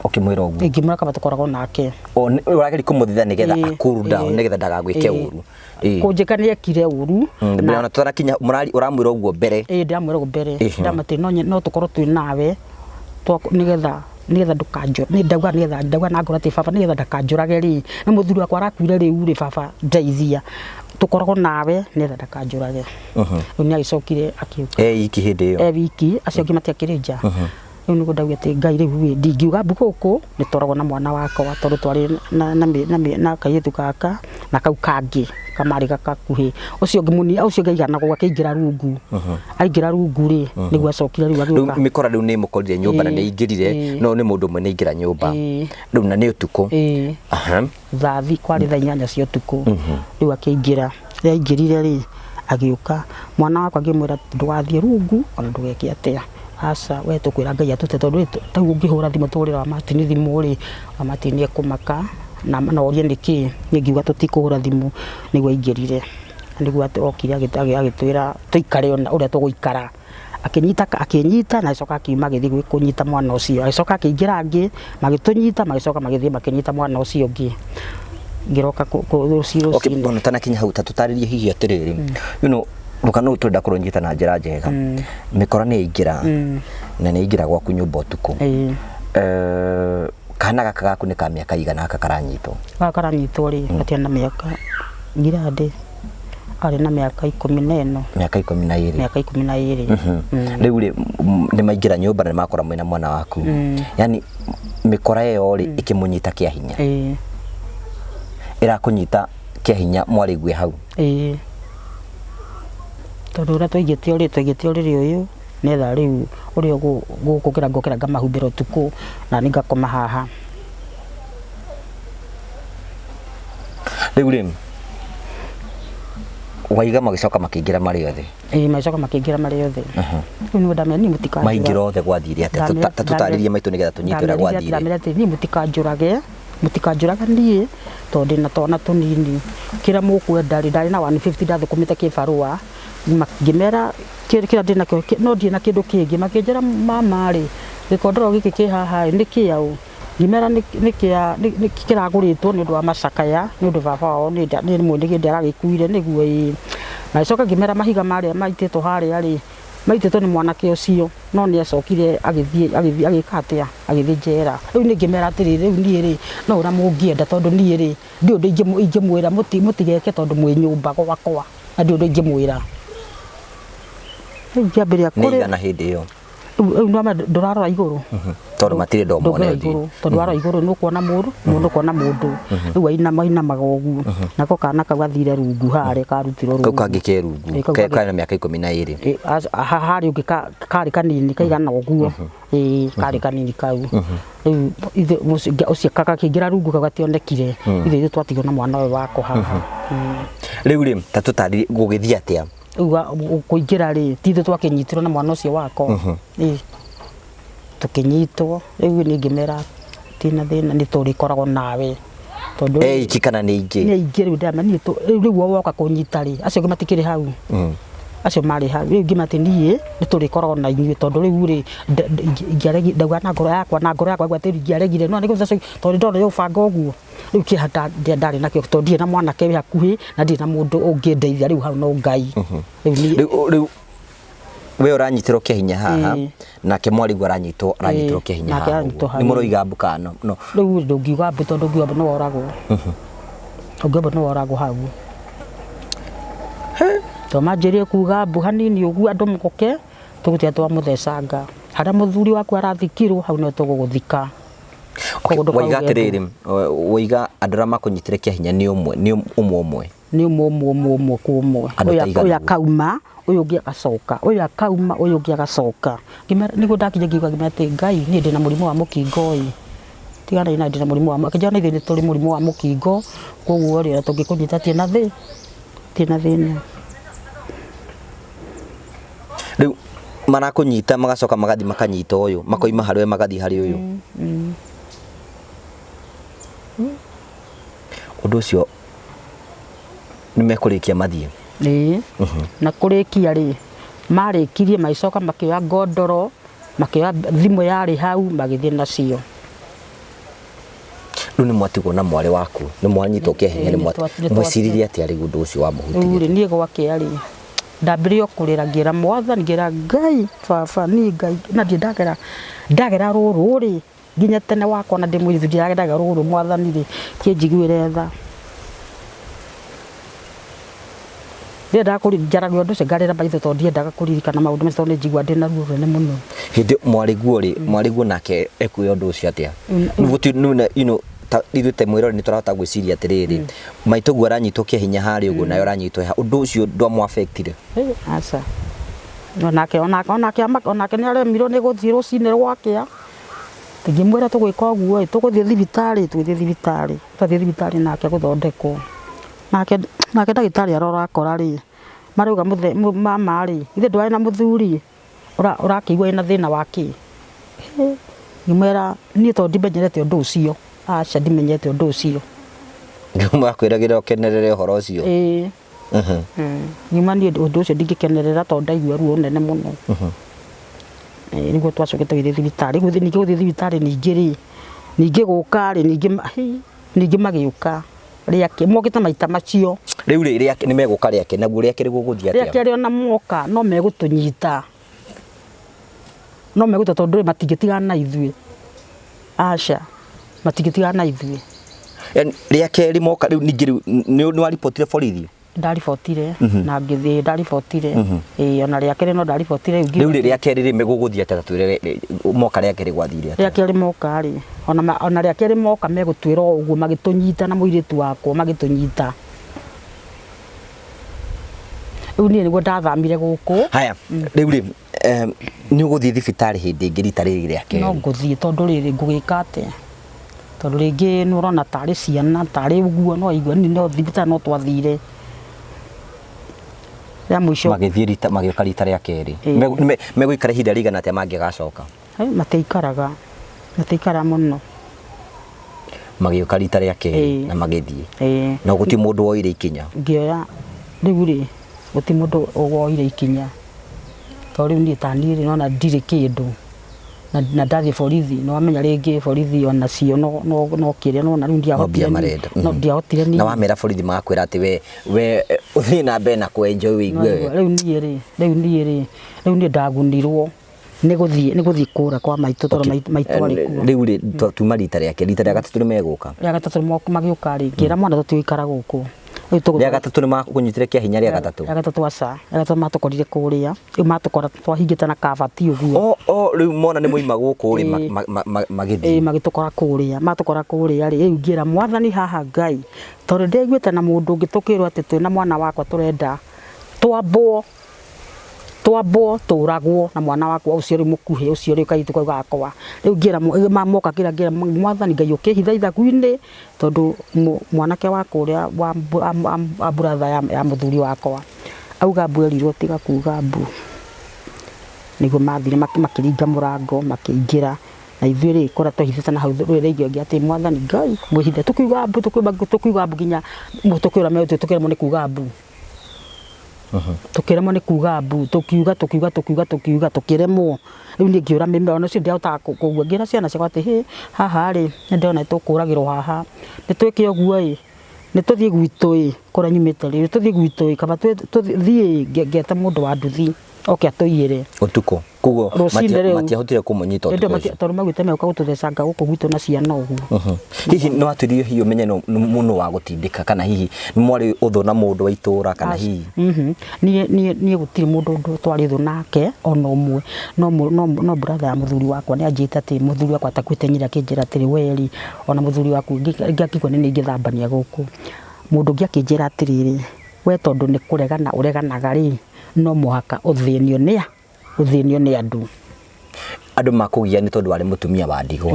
Ũkĩmwĩra ũguo?
Ngĩmwĩra kaba tũkoragwo nake.
Ũrageria kũmũthitha nĩgetha a cool down nĩgetha ndagagwĩke ũru.
Kũnjĩka nĩ ekire ũru.
Na tũtanakinya ũramwĩra ũguo mbere.
Ĩĩ ndĩramwĩra ũguo mbere. Ndamwĩra no tũkorwo twĩ nawe nĩgetha nĩgetha ndũkanjũrage nĩ ndauga nĩgetha ndauga na ngoro atĩ baba nĩgetha ndakanjũrage rĩ na mũthuri wakwa arakuire rĩu rĩ baba ndeithia tũkoragwo nawe nĩgetha ndakanjũrage. Rĩu nĩ agĩcokire akĩũka.
E iki hĩndĩ ĩyo?
E wiki acio angĩ matiakĩrĩ nja. Rĩu nĩguo ndauga atĩ Ngai rĩu rĩ ndingiuga mbu gũkũ nĩ twaragwo na mwana wakwa tondũ twarĩ na kairĩtu gaka na kau kangĩ kamarĩ gakuhĩ ũcio ũngĩ mũnini ũcio ũngĩ aiganagwo akĩingĩra rungu aingĩra rungu rĩ nĩguo acokire rĩu agĩũka.
Rĩu mĩkora rĩu nĩ ĩmũkorire nyũmba na nĩ ĩingĩrire no nĩ mũndũ ũmwe nĩ aingĩra nyũmba rĩu na nĩ ũtukũ.
Thaa kwarĩ thaa 8 cia ũtukũ rĩu akĩingĩra rĩrĩa aingĩrire rĩ agĩũka mwana wakwa ngĩmwĩra ndũgathiĩ rungu ona ndũgeke atĩa aca we tũkwĩra Ngai atũte tondũ rĩu ũngĩhũra thimũ tũhũrĩre wa Martin thimũ rĩ wa Martin nĩ ekũmaka na orie nĩkĩ niĩ ngiuga tũtikũhũra thimũ nĩguo aingĩrire nĩguo okire agĩtwĩra tũikare ũrĩa tũgũikara akĩnyita akĩnyita na agĩcoka akiuma agĩthiĩ kũnyita mwana ũcio agĩcoka akĩingĩra angĩ magĩtũnyita magĩcoka magĩthiĩ makĩnyita mwana ũcio ũngĩ ngĩroka rũciũ rũcinĩ.
Ona ũtanakinya hau ta tũtarĩrie hihi atĩrĩrĩ you know rũgano rũrũ tũrenda kũrũnyita na njĩra njega. Mĩkora nĩ yaingĩra na nĩ yaingĩra gwaku nyũmba ũtukũ. Kana gaka gaku nĩ ka mĩaka igana gaka karanyitwo?
Gaka karanyitwo rĩ gatiarĩ na mĩaka ngirande arĩ na mĩaka 14.
Mĩaka 12.
Mĩaka 12.
Rĩu rĩ nĩ maingĩra nyũmba na nĩ makora mwĩna mwana waku. Yaani mĩkora ĩyo rĩ ĩkĩmũnyita kĩa hinya. Ĩrakũnyita kĩa hinya mwarĩgue hau.
Ĩĩ. Tondũ ũrĩa twaigĩte ũrĩrĩ twaigĩte ũrĩrĩ ũyũ nĩgetha rĩu ũrĩa gũkũkĩra ngokĩra ngamahumbĩra ũtukũ na niĩ ngakoma haha.
Rĩu rĩ waiga magĩcoka makĩingĩra marĩ othe?
Ĩĩ magĩcoka makĩingĩra marĩ othe. Rĩu nĩguo ndamera niĩ mũtikanjũrage.
Maingĩra othe gwathire atĩa? Ta tũtarĩrie maitũ nĩgetha tũnyite ũrĩa gwathire.
Ndamera atĩ niĩ mũtikanjũrage mũtikanjũrage niĩ tondũ ndĩna twana tũnini kĩrĩa mũkwenda rĩ ndarĩ na 150 ndathũkũmĩte kĩbarũa Ngĩmera kĩrĩa ndĩ nakĩo no ndirĩ na kĩndũ kĩngĩ. Makĩnjĩra mama rĩ, gĩkondoro gĩkĩ kĩ haha rĩ, nĩ kĩaũ? Ngĩmera nĩ kĩa nĩ kĩragũrĩtwo nĩ ũndũ wa macakaya, nĩ ũndũ baba wao nĩ nĩ hĩndĩ aragĩkuire nĩguo ĩĩ. Magĩcoka ngĩmera mahiga marĩa maitĩtwo harĩa rĩ, maitĩtwo nĩ mwanake ũcio, no nĩ acokire agĩthiĩ agĩthiĩ agĩka atĩa, agĩthiĩ njera. Rĩu niĩ ngĩmera atĩrĩrĩ, rĩu niĩ rĩ, no ũrĩa mũngĩenda tondũ niĩ rĩ, ndiũĩ ũndũ ingĩmwĩra mũtigeke tondũ mwĩ nyũmba gwakwa, na ndiũĩ ũndũ ingĩmwĩra. Rĩu ngĩambĩrĩria
Nĩ
kũrĩra.
igana hĩndĩ ĩyo?
Rĩu nĩwamenya ndũrarora igũrũ.
Tondũ matirĩ ndũ
Ndũngĩrora
mone
igũrũ tondũ warora igũrũ nĩ ũkuona mũndũ nĩ ũkuona mũndũ. Rĩu ainamaga ũguo, nako kana kau gathire rungu harĩa karutirwo
Kau
rungu.
kangĩ ke rungu?
Ĩ, kau
Ke
kangĩ.
Kena mĩaka 12?
Ĩ, harĩ ũngĩ karĩ kanini kaigana ũguo. Ĩ, karĩ kanini kau. Rĩu ithe ũcio gakĩingĩra rungu kau gationekire. Ithe ithuĩ twatigwo na mwana ũyũ wakwa haha.
Rĩu rĩ, ta tũtarĩrie gũgĩthiĩ atĩa?
Rĩu kũingĩra rĩ, ti ithuĩ twakĩnyitirwo na mwana ũcio wakwa. Ĩ, tũkĩnyitwo. Rĩu niĩ ngĩmera tina thĩna, nĩ tũrĩkoragwo nawe tondũ
Eiki kana nĩ ingĩ?
Nĩ aingĩ. Rĩu ndamenya niĩ rĩu we woka kũnyita rĩ, acio angĩ matikĩrĩ hau, acio marĩ hau. Rĩu ngĩmera atĩ niĩ nĩ tũrĩkoragwo na inyuĩ tondũ rĩu rĩ, ndauga na ngoro yakwa, ngauga atĩ ingĩaregire no nĩ tondũ ndona nĩ ũbanga ũguo. Rĩu kĩeha ndarĩ nakĩo tondũ ndirĩ na mwanake wĩ hakuhĩ na ndirĩ na mũndũ ũngĩndeithia rĩu hau no Ngai. Rĩu niĩ
Rĩu we ũranyitĩrwo kĩa hinya haha, nake mwarĩguo aranyitĩrwo kĩa hinya
nake
haha
aranyitwo
ũguo.
hau.
Nĩ mũroiga mbu kana no?
Rĩu ndũngiuga mbu tondũ ũngiuga mbu nĩ woragwo, ũngiuga mbu nĩ woragwo hau. To manjĩrĩrie kuga mbu hanini ũguo andũ moke, tũgũtiga twamũthecanga harĩa mũthuri waku arathikirwo, hau no tũgũgũthika.
Okay,
Koguo
waiga
ndũkauge mbu.
Atĩrĩrĩ, waiga andũ arĩa makũnyitĩre kĩa hinya nĩ ũmwe nĩ ũmwe ũmwe?
Nĩ ũmwe ũmwe ũmwe ũmwe kwa ũmwe.
Andũ ta
Ũyũ
igana
ũyũ
ũguo.
Akauma, ũyũ ũngĩ agacoka, ũyũ akauma, ũyũ ũngĩ agacoka. Ngĩmera nĩguo ndakinya ngiuga, ngĩmera atĩ Ngai, niĩ ndĩna mũrimũ wa mũkingo ĩ, tiganai na ndĩna mũrimũ wa, akĩnjĩra na ithuĩ nĩ tũrĩ mũrimũ wa mũkingo, koguo rĩ, ona tũngĩkũnyita tirĩ na thĩna.
Rĩu marakũnyita, magacoka magathiĩ makanyita ũyũ, makoima harĩ we magathiĩ harĩ ũyũ. Ũndũ ũcio nĩ mekũrĩkia mathiĩ?
Ĩĩ, na kũrĩkia rĩ, marĩkirie magĩcoka makĩoya ngondoro, makĩoya thimũ yarĩ hau, magĩthiĩ nacio.
Rĩu nĩ mwatigwo na mwarĩ waku, nĩ mwanyitwo kĩa hinya, nĩ mweciririe atĩa rĩu ũndũ ũcio
Rĩu
wamũhutirie?
Rĩ, niĩ gwakĩa rĩ, ndambĩrĩria kũrĩra, ngĩra Mwathani, ngĩra Ngai baba, niĩ Ngai na ndirĩ ndagera rũrũ rĩ nginya tene wakwa na ndĩ mũirĩtu, ndirĩ ndagera rũrũ. Mwathani rĩ, kĩnjiguĩre tha. Ndiendaga njaragia ũndũ ũcio ngarĩra maitho tondũ ndiendaga kũririkana maũndũ macio tondũ nĩ njigua ndĩna ruo rũnene mũno.
Hĩndĩ mwarĩguo rĩ, mwarĩguo nake ekuoya ũndũ ũcio atĩa? Gũtirĩ you know, ta ithuĩ ta mwĩrori nĩ tũrahota gwĩciria atĩrĩrĩ, maitũguo aranyitwo kĩa hinya harĩa ũguo, nawe ũranyitwo haha, ũndũ ũcio ndwamũ-affectire?
Ĩ, aca, onake nĩ aremirwo nĩ gũthiĩ rũcinĩ rwakĩa. Ngĩmwĩra tũgwĩka ũguo ĩ, tũgũthiĩ thibitarĩ, tũgĩthiĩ thibitarĩ, twathiĩ thibitarĩ nake gũthondekwo, nake ndagĩtarĩ arora akora rĩ, marauga mama rĩ, ithe ndwarĩ na mũthuri ũrakĩigua wĩna thĩna wa kĩ? Ngĩmwĩra niĩ tondũ ndimenyerete ũndũ ũcio, aca, ndimenyerete ũndũ ũcio.
Makwĩragĩra ũkenerere ũhoro ũcio?
Ĩĩ. Nyuma niĩ ũndũ ũcio ndingĩkenerera tondũ ndaigua ruo rũnene mũno. Ĩĩ, nĩguo twacokete tũgĩthiĩ thibitarĩ. Rĩu ningĩ gũthiĩ thibitarĩ, ningĩ rĩ, ningĩ gũka rĩ, ningĩ hi, ningĩ magĩũka rĩake, mokĩte maita macio.
Rĩu rĩ, rĩake nĩ megũka rĩake, naguo rĩake rĩgũgũthiĩ
Rĩa
atĩa?
Kerĩ ona moka no megũtũnyita, no megũtũ tondũ rĩ, matingĩtigana na ithuĩ, aca, matingĩtigana na ithuĩ.
Yaani, rĩa kerĩ moka rĩu ningĩ rĩu nĩ waribotire borithi?
Ndaribotire na ngĩthiĩ, ndaribotire, ĩĩ, ona rĩa kerĩ no ndaribotire. Rĩu
Rĩu rĩ, rĩa kerĩ rĩ, megũgũthiĩ atĩa? Ta twĩre moka rĩa kerĩ gwathire
Rĩa
atĩa?
kerĩ moka rĩ, ona rĩa kerĩ moka megũtwĩra o ũguo, magĩtũnyita na mũirĩtu wakwa magĩtũnyita. Rĩu niĩ nĩguo ndathamire gũkũ.
Haya, rĩu rĩ, nĩ ũgũthiĩ thibitarĩ hĩndĩ ĩngĩ rita rĩrĩ rĩa
No
kerĩ?
Ngũthiĩ tondũ rĩrĩ, ngũgĩka atĩa? Tondũ rĩngĩ nĩ ũrona tarĩ ciana tarĩ ũguo, no igua niĩ no thibitarĩ no twathire rĩa mũico.
Magĩthiĩ rita, magĩũka rita rĩa kerĩ.
Ĩĩ.
Megũikara ihinda rĩigana atĩa mangĩgacoka?
Matiikaraga, matiikaraga mũno.
Magĩũka rita rĩa kerĩ
Ĩĩ.
na magĩthiĩ?
Ĩĩ.
Na gũtirĩ mũndũ woire ikinya?
Ngĩoya rĩu rĩ, Gũtirĩ mũndũ woire ikinya. Tondũ rĩu niĩ ta niĩ rĩ, nĩwona ndirĩ kĩndũ. Na ndathiĩ borithi, nĩwamenya rĩngĩ borithi onacio no kĩrĩa, nĩwona rĩu
No mbia
ndiahotire niĩ.
marenda.
No ndiahotire niĩ.
Na wamera borithi magakwĩra atĩ we ũthiĩ na mbere na kũ enjoy wĩigue we.
Rĩu niĩ rĩ, rĩu niĩ rĩ, rĩu niĩ ndagunirwo nĩ gũthiĩ nĩ gũthiĩ kũra kwa maitũ tondũ maitũ arĩ kuo.
Rĩu rĩ tuma rita rĩake, rita rĩa gatatũ nĩ megũka.
Rĩa gatatũ magĩũka rĩ, ngĩra mwana tũtigũikara gũkũ. Rĩu tũgũthiĩ.
Rĩa gatatũ nĩ makũnyitire kĩa hinya rĩa gatatũ.
Rĩa gatatũ aca, rĩa gatatũ matũkorire kũrĩa, rĩu matũkora twahingĩte na kabati ũguo.
O rĩu mona nĩ mwaima gũkũ rĩ magĩthiĩ.
Ĩĩ magĩtũkora kũrĩa, matũkora kũrĩa rĩ, rĩu ngĩra mwathani haha Ngai, tondũ ndĩaiguĩte na mũndũ ũngĩ tũkĩrwo atĩ twĩna mwana wakwa tũrenda twambwo twambwo tũragwo na mwana wakwa ũcio rĩu mũkuhĩ ũcio rĩu kairĩtu kau gakwa. Rĩu ngĩra moka ngĩra ngĩra mwathani Ngai ũkĩhitha ithagu-inĩ tondũ mwanake wa kũrĩa wa brother ya mũthuri wakwa auga mbu erirwo tiga kuga mbu. Nĩguo mathire makĩringa mũrango makĩingĩra na ithuĩ rĩ kũrĩa twehithĩte na hau rũrĩrĩ rĩngĩ atĩ mwathani Ngai mwĩhithe tũkiuga mbu tũkiuga mbu nginya tũkĩũra tũkĩremwo nĩ kuga mbu. Tũkĩremwo nĩ kuga mbu tũkiuga tũkiuga tũkiuga tũkiuga tũkĩremwo. Rĩu niĩ ngĩũra mĩmera ona ũcio ndiahotaga kũgua ngĩra ciana ciakwa atĩ hĩ haha rĩ nĩ ndĩrona nĩ tũkũragĩrwo haha nĩ twĩke ũguo ĩ nĩ tũthiĩ gwitũ ĩ kũrĩa nyumĩte rĩ nĩ tũthiĩ gwitũ ĩ kaba tũthiĩ ngete mũndũ wa nduthi oke atũiyĩre.
Ũtukũ koguo
Rũcinĩ rĩu.
Matiahotire kũmũnyita
Hĩndĩ ĩyo
ũtukũ ũcio.
Tondũ maugĩte megũka gũtũthecanga gũkũ gwitũ na ciana ũguo.
Hihi nĩ watuĩririe hihi ũmenye nũ wa gũtindĩka kana hihi nĩ mwarĩ ũthũ na mũndũ wa itũra kana hihi?
Niĩ niĩ niĩ gũtirĩ mũndũ ũndũ twarĩ thũ nake ona ũmwe no brother ya mũthuri wakwa nĩ anjĩte atĩ mũthuri wakwa atakuĩte nyina akĩnjĩra atĩrĩ we rĩ ona mũthuri waku ngĩakigua nĩ niĩ ingĩthambania gũkũ. Mũndũ ũngĩ akĩnjĩra atĩrĩrĩ we tondũ nĩ kũregana ũreganaga rĩ no mũhaka ũthĩnio nĩ a ũthĩnio nĩ andũ.
Andũ makũgia nĩ tondũ warĩ mũtumia wa ndigwa.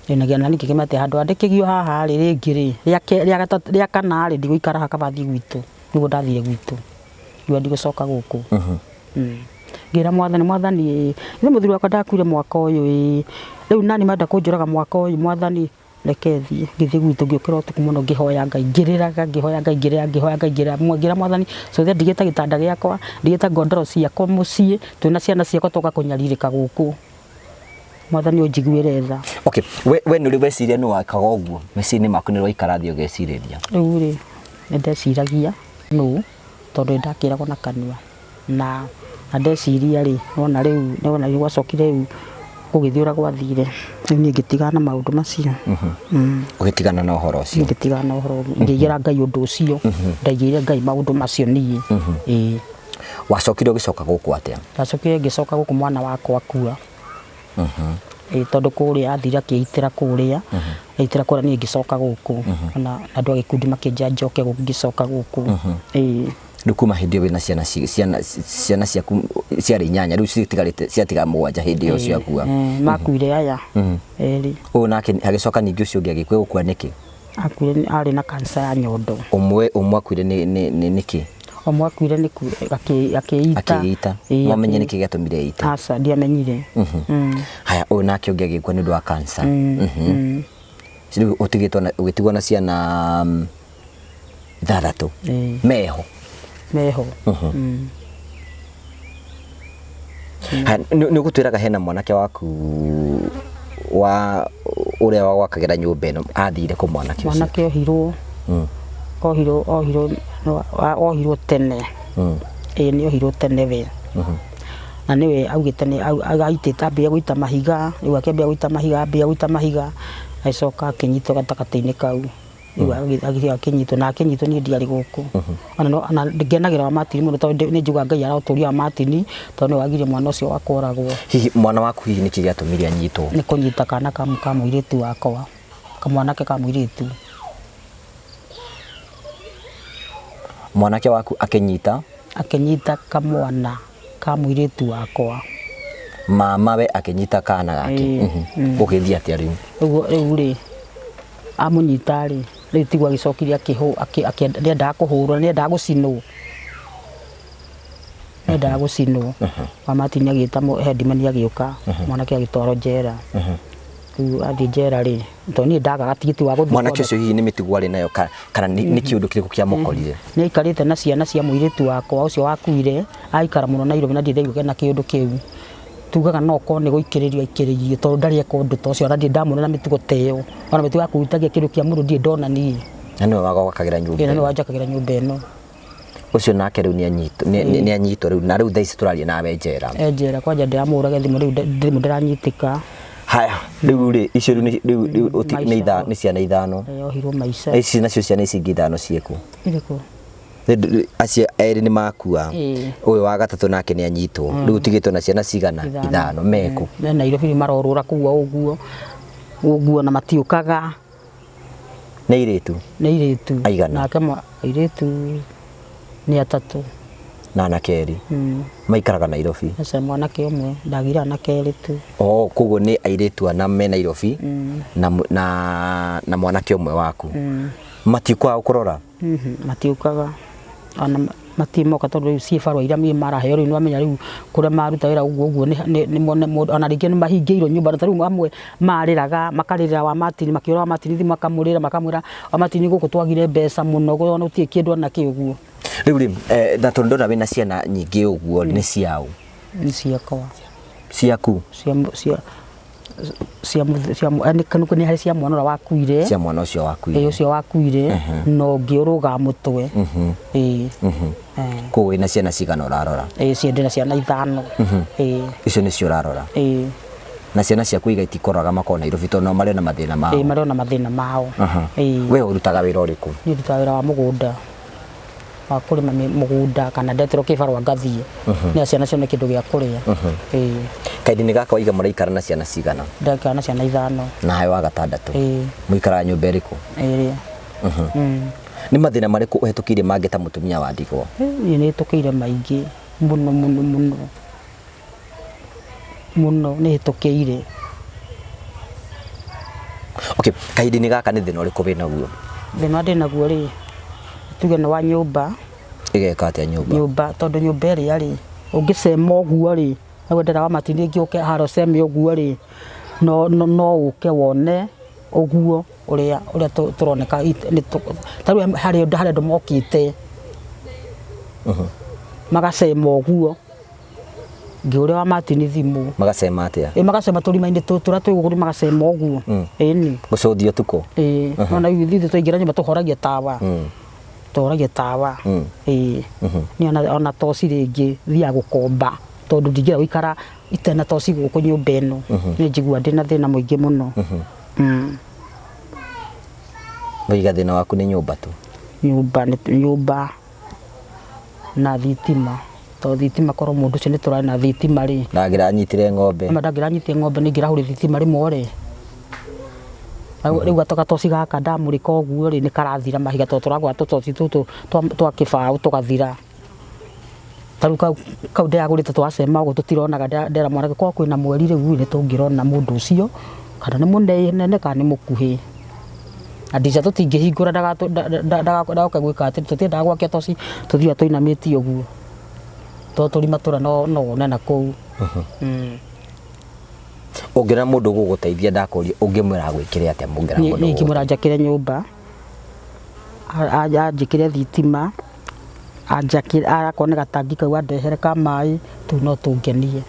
Ĩnagia na ningĩ kĩmate handũ andĩkĩgio haha rĩ rĩngĩ rĩ rĩa gatatũ rĩa kana rĩ ndigũikara haha kaba thiĩ gwitũ nĩguo ndathire gwitũ nĩguo ndigũcoka gũkũ. Ngĩra mwathani mwathani ĩ ithe mũthuri wakwa ndakuire mwaka ũyũ ĩ rĩu nani marenda kũnjũraga mwaka ũyũ mwathani reke thiĩ. Ngĩthiĩ gwitũ ngĩũkĩra ũtukũ mũno ngĩhoya Ngai ngĩrĩraga ngĩhoya Ngai ngĩrĩra ngĩhoya Ngai ngĩrĩra ngĩra mwathani cũthia ndigĩte gĩtanda gĩakwa ndigĩte ngondoro ciakwa mũciĩ twĩna ciana ciakwa twoka kũnyarirĩka gũkũ mwathani ũnjiguĩre tha.
Okay, we nĩ ũrĩ weciria nũ wakaga ũguo meciria-inĩ maku nĩ ũraikara thĩ ũgecirĩria?
Rĩu rĩ nĩ ndeciragia nũ tondũ nĩ ndakĩragwo na kanua na ndeciria rĩ nĩwona rĩu nĩwona rĩu gwacokire rĩu gũgĩthiĩ ũrĩa gwathire rĩu niĩ ngĩtigana na maũndũ macio.
Ũgĩtigana na ũhoro ũcio?
Ngĩtigana na ũhoro ngĩigĩra Ngai ũndũ ũcio ndaigĩire Ngai maũndũ macio niĩ. Ĩĩ.
Wacokire ũgĩcoka gũkũ atĩa?
Ndacokire ngĩcoka gũkũ mwana wakwa akua. Ĩĩ tondũ kũrĩa athire akĩitĩra kũrĩa aitĩra kũrĩa niĩ ngĩcoka gũkũ na andũ a gĩkundi makĩnjĩra njoke gũkũ ngĩcoka gũkũ. Ĩĩ.
Rĩu kuma hĩndĩ ĩyo wĩna ciana ciana ciana ciaku ciarĩ inyanya rĩu citigarĩte ciatiga mũgwanja hĩndĩ ĩyo ciakua.
Makuire aya erĩ.
Ũyũ nake agĩcoka ningĩ ũcio ũngĩ agĩkua gũkua nĩkĩ?
Akuire arĩ na kanca ya nyondo.
Ũmwe ũmwe akuire nĩ nĩkĩ?
Ũmwe akuire nĩ akĩita.
Akĩita. Wamenye nĩkĩ gĩatũmire eite?
Aca ndiamenyire.
Haya ũyũ nake ũngĩ agĩkua nĩ ũndũ wa kanca. Rĩu ũtigĩtwo na ũgĩtigwo na ciana ithathatũ. Meho.
Meho.
Nĩ ũgũtwĩraga hena mwanake waku wa ũrĩa wagwakagĩra nyũmba ĩno athire kũ mwanake ũcio?
Mwanake ohirwo. Ohirwo ohirwo ohirwo tene. Ĩĩ nĩ ohirwo tene we. Na nĩwe augĩte nĩ aitĩte ambia gũita mahiga rĩu akĩambia gũita mahiga ambia gũita mahiga agĩcoka akĩnyitwo gatagatĩ-inĩ kau. Rĩu agĩthiĩ akĩnyitwo na akĩnyitwo niĩ ndiarĩ gũkũ. Ona ngenagĩra wa Martin mũno tondũ nĩ njugaga Ngai arotũria wa Martin tondũ nĩwe wagirie mwana ũcio wakwa oragwo.
Hihi mwana waku hihi nĩkĩ gĩatũmire anyitwo?
Nĩ kũnyita kana ka mũirĩtu wakwa, kamwanake ka mũirĩtu.
Mwanake waku akĩnyita?
Akĩnyita kamwana ka mũirĩtu wakwa.
Mama we akĩnyita kana gake. Gũgĩthiĩ atĩa rĩu?
Rĩu rĩ amũnyita rĩ rĩu tiguo agĩcokire nĩendaga kũhũrwo nĩendaga gũcinwo. Nĩendaga gũcinwo. Wa Martin agĩta headman agĩũka mwanake agĩtwarwo njera. Rĩu athiĩ njera rĩ, tondũ niĩ ndagaga tigiti wa gũthiĩ.
Mwanake ũcio hihi nĩ mĩtugo arĩ nayo kana nĩ kĩũndũ kĩrĩkũ kĩamũkorire?
Nĩ aikarĩte na ciana cia mũirĩtu wakwa ũcio wakuire, aikara mũno Nairobi na ndirĩ ndaigua ena kĩũndũ kĩu. Tugaga no okorwo nĩ gũikĩrĩrio aikĩrĩirio tondũ ndarĩ eka ũndũ ta ũcio, ona ndirĩ ndamuona na mĩtugo ta ĩyo. Ona mĩtugo ya kũhutagia kĩndũ kĩa mũndũ ndirĩ ndona niĩ.
Na nĩwe wagwakagĩra nyũmba
Ĩĩ na nĩwe
ĩno?
wanjakagĩra nyũmba ĩno.
Ũcio nake rĩu nĩ anyitwo rĩu, na rĩu thaa ici tũraria nawe njera?
E njera. Kwanja ndĩramũhũraga thimũ, rĩu thimũ ndĩranyitĩka.
Haya, rĩu rĩ, icio rĩu rĩu nĩ nĩ ciana ithano?
Ĩ, ohirwo maica.
Ici nacio ciana ici ingĩ ithano ciĩkũ?
Irĩkũ?
Acio erĩ nĩ makua.
Ĩĩ.
Ũyũ wa gatatũ nake nĩ anyitwo. Rĩu ũtigĩtwo na ciana cigana? Ithano. Mekũ?
Me Nairobi rĩu, marorũra kũu o ũguo ũguo na matiũkaga.
Nĩ airĩtu?
Nĩ airĩtu.
Aigana?
Nake airĩtu nĩ atatũ.
Na anake erĩ? Maikaraga Nairobi?
Aca, mwanake ũmwe, ndagire anake erĩ tu.
Oh, koguo nĩ airĩtu ana me Nairobi na mwanake ũmwe waku. Matiũkaga gũkũrora?
Matiũkaga ona matimoka, tondũ rĩu ciĩ barũa iria maraheo rĩu, nĩwamenya rĩu kũrĩa maruta wĩra ũguo ũguo ona rĩngĩ nĩ mahingĩirwo nyũmba. Ta rĩu amwe marĩraga, makarĩrĩra wa Martin, makĩũra wa Martin thimũ, makamũrĩra, makamwĩra wa Martin gũkũ twagire mbeca mũno, ona gũtirĩ kĩndũ ona kĩ ũguo.
Rĩu rĩ, na tondũ ndona wĩna ciana nyingĩ ũguo, nĩ ciaũ?
Nĩ ciakwa.
Ciaku?
Cia nĩ harĩ cia mwana ũrĩa wakuire.
Cia mwana ũcio wakuire?
Ĩ, ũcio wakuire, na ũngĩ ũrũgaga mũtwe, ĩĩ.
Koguo wĩna ciana cigana ũrarora?
Ĩ, ndĩna ciana ithano, ĩĩ.
Icio nĩcio ũrarora?
Ĩĩ.
Na ciana ciaku iga itikoraga makorwo Nairobi tondũ nao marĩ na mathĩna mao?
Ĩĩ, marĩ ona mathĩna mao. Ĩĩ.
We ũrutaga wĩra ũrĩkũ?
Niĩ ndutaga wĩra wa mũgũnda, wa kũrĩma mũgũnda, kana ndeterwo kĩbarũa ngathiĩ nĩ ciana cione kĩndũ gĩa kũrĩa, ĩĩ.
Kaindi-inĩ gaka waiga mũraikara na ciana cigana?
Ndaikara na ciana ithano.
Na hawe wa gatandatũ?
Ĩĩ.
Mũikaraga nyũmba ĩrĩkũ?
Ĩrĩa.
Nĩ mathĩna marĩkũ ũhetũkĩire mangĩ ta mũtumia wa ndigwa?
Niĩ nĩ hĩtũkĩire maingĩ mũno mũno mũno mũno, nĩ hĩtũkĩire.
Okay, kahinda-inĩ gaka nĩ thĩna ũrĩkũ wĩnaguo?
Thĩna ndĩ naguo rĩ, tuge nĩ wa nyũmba.
Ĩgeka atĩa nyũmba?
Nyũmba, tondũ nyũmba ĩrĩa rĩ, ũngĩcema ũguo rĩ, na wendera wa matini rĩngĩ ũke harĩa ũceme ũguo rĩ, no ũke wone ũguo ũrĩa tũroneka ta rĩu harĩ andũ mokĩte magacema ũguo, ngĩũrĩa wa Martin thimũ.
Magacema atĩa?
Ĩ, magacema tũrima-inĩ tũrĩa twĩ gũkũ, magacema ũguo, ĩni.
Gũcũthia ũtukũ?
Ĩĩ, nona rĩu ithuĩ twaingĩra nyũmba tũhoragia tawa, tũhoragia tawa, ĩĩ. Niĩ ona toci rĩngĩ thiaga gũkomba, tondũ ndingĩenda gũikara itarĩ na toci gũkũ nyũmba ĩno, nĩ njiguaga ndĩna thĩna mũingĩ mũno.
Waiga thĩna waku nĩ nyũmba tu?
Nyũmba, nĩ nyũmba na thitima, tondũ thitima, korwo mũndũ ũcio nĩ tũrarĩ na thitima rĩ,
Ndangĩra anyitire ng'ombe.
Ama ndangĩranyitire ng'ombe, nĩ ingĩrahũrire thitima rĩmwe rĩ. Rĩu gatoci gaka ndamũrĩka ũguo rĩ, nĩ karathira mahiga, tondũ tũragũra tũtoci tũtũ twa kĩbaũ tũgathira. Ta rĩu kau ndĩragũrĩte twacema ũguo tũtironaga. Ndera mwanake korwo kwĩna mweri rĩu nĩ tũngĩrona mũndũ ũcio, kana nĩ mũnene kana nĩ mũkuhĩ. Na ndica tũtingĩhingũra ndagoke gwĩka atĩ tũtiendaga gwakia toci, tũthiaga tũinamĩtie ũguo, tondũ tũrima tũrĩa no wone na kũu.
Ũngĩona mũndũ ũgũgũteithia, ndakũria, ũngĩmwĩra agwĩkĩre atĩa mũngĩona
Niĩ
mũndũ
niĩ ingĩmwĩra
ũgũgũteithia?
Njakĩre nyũmba, anjĩkĩre thitima, anjakĩre akorwo nĩ gatangi kau andehere ka maĩ, tũu no tũngenie.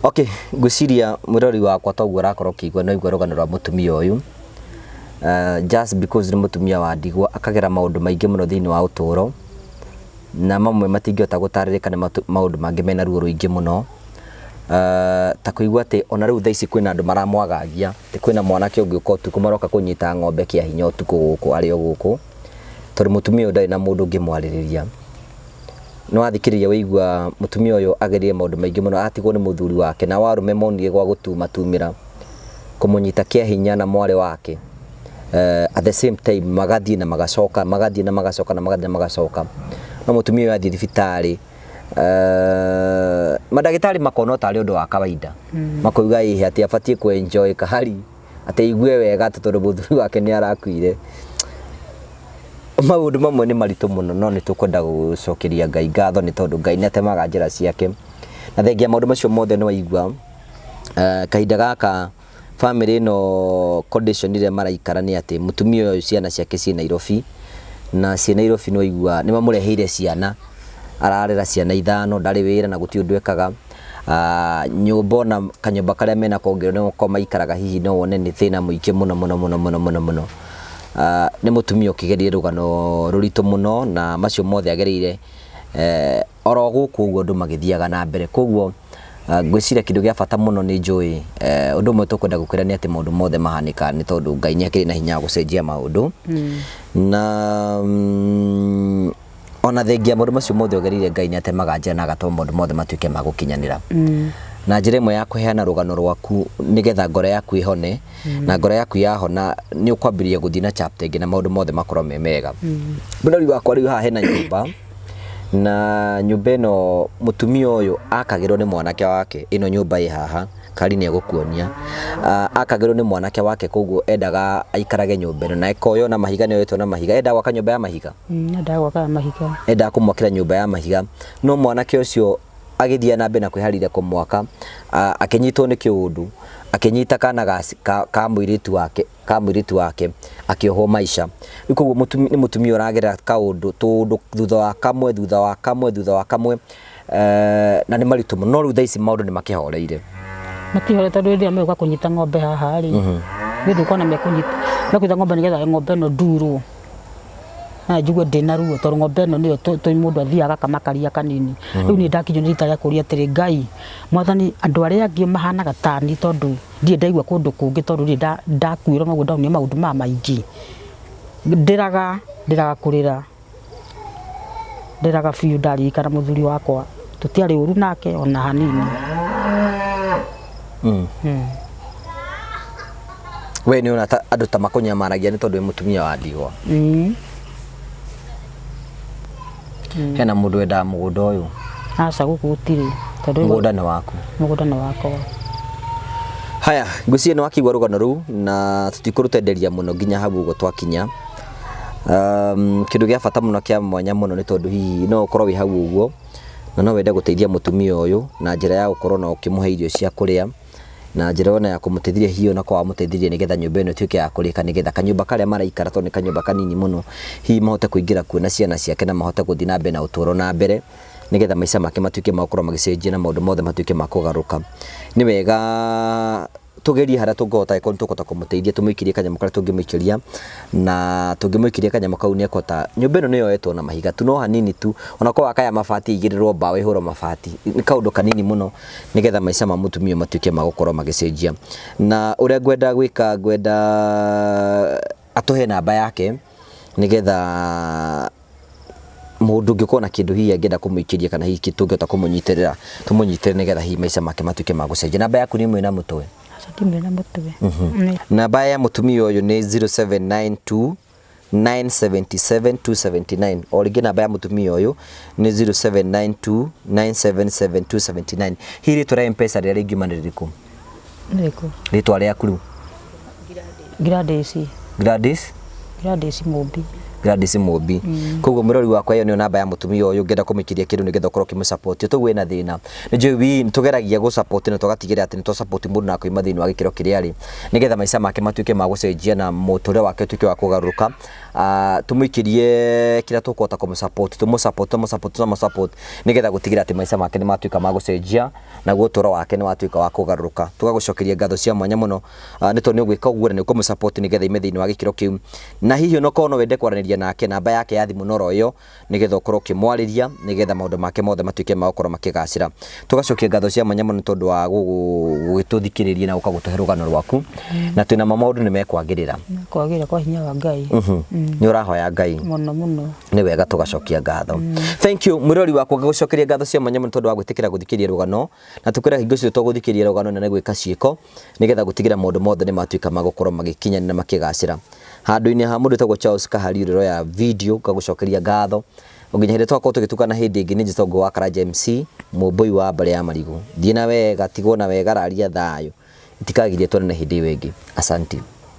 Okay, ngwĩciria mwĩrori wakwa toguo ũrakorwo ũkĩigua no igua rũgano rwa mũtumia ũyũ. Just because nĩ mũtumia wa ndigwa, akagera maũndũ maingĩ mũno thĩinĩ wa ũtũũro, na mamwe matingĩhota gũtarĩrĩka, nĩ maũndũ mangĩ mena ruo rũingĩ mũno. Ta kũigua atĩ ona rĩu thaa ici kwĩna andũ maramwagagia, atĩ kwĩna mwanake ũngĩũka ũtukũ maroka kũnyita ng'ombe kĩa hinya ũtukũ gũkũ arĩ o gũkũ, tondũ mũtumia ũyũ ndarĩ na mũndũ ũngĩmwarĩrĩria. Nĩ wathikĩrĩria wĩigua mũtumia ũyũ agereire maũndũ maingĩ mũno, atigwo nĩ mũthuri wake, na arũme monire gwa gũtumatumĩra kũmũnyita kĩa hinya na mwarĩ wake. At the same time magathiĩ na magacoka, magathiĩ na magacoka, na magathiĩ na magacoka, no mũtumia ũyũ athiĩ thibitarĩ, mandagĩtarĩ makona o tarĩ ũndũ wa kawaida, makoiga ĩhĩ atĩ abatiĩ kũ enjoy kahari, atĩ aigue wega, atĩ tondũ mũthuri wake nĩ arakuire. Maũndũ mamwe nĩ maritũ mũno, no nĩ tũkwenda gũcokeria Ngai ngatho, nĩ tondũ Ngai nĩ atemaga njĩra ciake. Na thengia maũndũ macio mothe, nĩ waigua Kahinda gaka family ĩno condition ĩrĩa maraikara nĩ atĩ mũtumia ũyũ ciana ciake ciĩ Nairobi, na ciĩ Nairobi nĩ waigua nĩ mamũreheire ciana, ararera ciana ithano, ndarĩ wĩra na gũtirĩ ũndũ ekaga. Nyũmba ona kanyũmba karĩa menako ũngĩona ko maikaraga hihi no wone nĩ thĩna mũingĩ mũno mũno mũno mũno mũno mũno. Nĩ mũtumia ũkĩgereire rũgano rũritũ mũno na macio mothe agereire oro gũkũ ũguo andũ magĩthiaga na mbere. Koguo ngwĩciria kĩndũ gĩa bata mũno nĩ njũĩ ũndũ ũmwe tũkwenda gũkwĩra nĩ atĩ maũndũ mothe mahanĩkaga nĩ tondũ Ngai nĩ akĩrĩ na hinya wa gũcenjia maũndũ. Na ona thengia maũndũ macio mothe ũgereire Ngai nĩ atemaga njĩra na agatũma maũndũ mothe matuĩke ma gũkinyanĩra. Na njĩra ĩmwe ya kũheana rũgano rwaku nĩgetha ngoro yaku ĩhone, na ngoro yaku yahona nĩ ũkwambĩrĩria gũthiĩ na chapter ĩngĩ na maũndũ mothe makorwo me mega. Mũrori wakwa rĩu haha hena nyũmba, na nyũmba ĩno mũtumia ũyũ akagĩrwo nĩ mwanake wake, ĩno nyũmba ĩ haha, Kari nĩ egũkuonia. Akagĩrwo nĩ mwanake wake koguo endaga aikarage nyũmba ĩno na ĩkoywo na mahiga, nĩ yoetwo na mahiga. Endaga gwaka nyũmba ya mahiga?
Endaga gwaka ya mahiga.
Endaga kũmwakĩra nyũmba ya mahiga, no mwanake ũcio agĩthiĩ na mbere na kwĩharĩria kũmwaka, akĩnyitwo nĩ kĩũndũ, akĩnyita kana ka mũirĩtu wake, ka mũirĩtu wake akĩohwo maica. Rĩu koguo nĩ mũtumia ũragerera kaũndũ tũũndũ thutha wa kamwe, thutha wa kamwe, thutha wa kamwe, na nĩ maritũ mũno, no rĩu thaa ici maũndũ nĩ makĩhoreire.
Makĩhoreire tondũ hĩndĩ ĩrĩa megũka kũnyita ng'ombe haha rĩ, nĩ ndũkuona mekũnyita ng'ombe nĩgetha ng'ombe ĩno ndurwo. Na njigue ndĩna ruo tondũ ng'ombe ĩno nĩyo mũndũ athiaga agakama karia kanini. Rĩu niĩ ndakinyio nĩ rita rĩa kũria atĩrĩ, Ngai, Mwathani, andũ arĩa angĩ mahanaga tani tondũ ndirĩ ndaigua kũndũ kũngĩ tondũ ndirĩ ndakuĩrwo noguo ndonire maũndũ maya maingĩ. Ndĩraga, ndĩraga kũrĩra, ndĩraga biũ ndaririkana mũthuri wakwa. Tũtiarĩ ũru nake ona hanini.
We nĩ ũrona ta andũ ta makũnyamaragia nĩ tondũ wĩ mũtumia wa ndigwa? Hena mũndũ wendaga mũgũnda ũyũ?
Aca, gũkũ gũtirĩ. Tondũ
Mũgũnda nĩ waku?
Mũgũnda nĩ wakwa.
Haya, ngwĩciria nĩ wakĩigua rũgano rũu na tũtikũrũtenderia mũno nginya hau ũguo twakinya. Kĩndũ gĩa bata mũno kĩa mwanya mũno nĩ tondũ hihi no ũkorwo wĩ hau ũguo na no wende gũteithia mũtumia ũyũ na njĩra ya gũkorwo na ũkĩmũhe irio cia kũrĩa, na njĩra ona ya kũmũteithĩrĩria hihi ona korwo wamũteithirie nĩgetha nyũmba ĩno ĩtuĩke ya kũrĩka nĩgetha kanyũmba karĩa maraikara tondũ nĩ kanyũmba kanini mũno hihi mahote kũingĩra kuo na ciana ciake na mahote gũthiĩ na mbere na ũtũro na mbere nĩgetha maica make matuĩke ma gũkorwo magĩcenjia na maũndũ mothe matuĩke ma kũgarũrũka. Nĩ wega tũgerie harĩa tũngĩhota angĩkorwo nĩ tũkũhota kũmũteithia tũmũikĩrie kanyamũ karĩa tũngĩmũikĩria na tũngĩmũikĩria kanyamũ kau nĩ ekũhota, nyũmba ĩno nĩ yoetwo na mahiga tu no hanini tu ona korwo wakaya mabati ĩigĩrĩrwo mbaũ ĩhũrwo mabati nĩ kaũndũ kanini mũno nĩgetha maica ma mũtumia matuĩke ma gũkorwo magĩcenjia. Na ũrĩa ngwenda gwĩka ngwenda atũhe namba yake nĩgetha mũndũ ũngĩkorwo na kĩndũ hihi angĩenda kũmũikĩria kana hihi tũngĩhota kũmũnyitĩrĩra tũmũnyitĩrĩre nĩgetha hihi maica make matuĩke ma gũcenjia. Namba yaku nĩ ĩmwe na mũtwe?
Aca ndimĩũĩ na mũtwe.
Namba ya mũtumia ũyũ nĩ 0792 977 279. O rĩngĩ namba ya mũtumia ũyũ nĩ 0792 977 279. Hihi rĩtwa rĩa M-Pesa rĩrĩa rĩngiuma nĩ rĩrĩkũ?
Rĩrĩkũ?
Rĩtwa rĩaku rĩu.
Gladys.
Gladys?
Gladys Mũmbi.
Gladys Mũmbi. Koguo mũrori wakwa ĩyo nĩyo namba ya mũtumia ũyũ ũngĩenda kũmũikĩria kĩndũ nĩgetha ũkorwo ũkĩmũ support tũguo ĩna thĩna. Nĩ njũĩ we tũgeragia gũ support na tũgatigĩrĩra atĩ nĩ twa support mũndũ na akoima thĩinĩ wa gĩkĩro kĩrĩa arĩ nĩgetha maica make matuĩke ma gũcenjia na mũtũrĩre wake ũtuĩke wa kũgarũrũka. Tũmũikĩrie kĩrĩa tũkũhota kũmũ support, tũmũ support, tũmũ support, tũmũ support nĩgetha gũtigĩrĩra atĩ maica make nĩ matuĩka ma gũcenjia naguo ũtũro wake nĩ watuĩka wa kũgarũrũka. Tũgagũcokeria ngatho cia mwanya mũno nĩ tondũ nĩ ũgwĩka ũguo na nĩ ũkũmũ support nĩgetha aime thĩinĩ wa gĩkĩro kĩu. Na hihi onokorwo no wende kwaranĩria nake, namba yake ya thimũ noro ĩyo nĩgetha ũkorwo ũkĩmwarĩria nĩgetha maũndũ make mothe matuĩke ma gũkorwo makĩgacĩra. Tũgacokia ngatho cia mwanya mũno nĩ tondũ wa gũgĩtũthikĩrĩria na gũka gũtũhe rũgano rwaku na twĩna ma maũndũ nĩ mekwagĩrĩra.
Kwagĩrĩra kwa hinya wa Ngai.
Nĩ ũrahoya Ngai?
Mũno mũno.
Nĩ wega tũgacokia ngatho. Thank you mwĩrori wakwa, ngagũcokeria ngatho cia mwanya mũno tondũ wa gwĩtĩkĩra gũthikĩrĩria rũgano na tũkwĩra hingo ciothe tũgũthikĩrĩria rũgano na nĩ gwĩka ciĩko nĩgetha gũtigĩra maũndũ mothe nĩ matuĩka ma gũkorwo magĩkinyanĩra na makĩgacĩra. Handũ-inĩ ha mũndũ wĩtagwo Charles Kahari ũrĩa ũroya video ngagũcokeria ngatho nginya hĩndĩ twakorwo tũgĩtukana hĩndĩ ĩngĩ. Nĩ njĩtagwo wa Karanja MC mũmbũi wa mbarĩ ya marigũ. Thiĩ na wega, tigwo na wega, raria thayũ itikagirie tuonane hĩndĩ ĩyo ĩngĩ. Asanti.